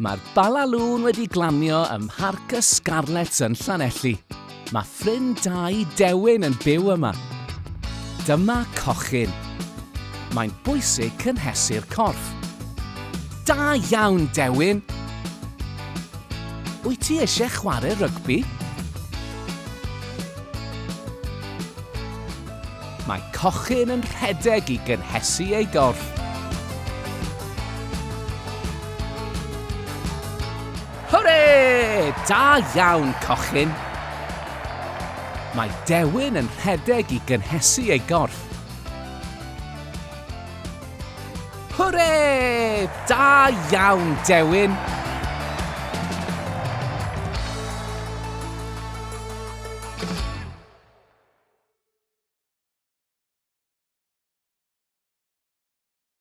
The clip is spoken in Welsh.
Mae'r balalŵn wedi glanio ym Mharc y Scarlets yn Llanelli. Mae ffrind da i Dewin yn byw yma. Dyma Cochyn. Mae'n bwysig cynhesu'r corff. Da iawn, Dewin! Wyt ti eisiau chwarae rygbi? Mae Cochyn yn rhedeg i gynhesu ei gorff. Hwre! Da iawn, Cochyn! Mae Dewin yn rhedeg i gynhesu ei gorff. Hwre! Da iawn, Dewin!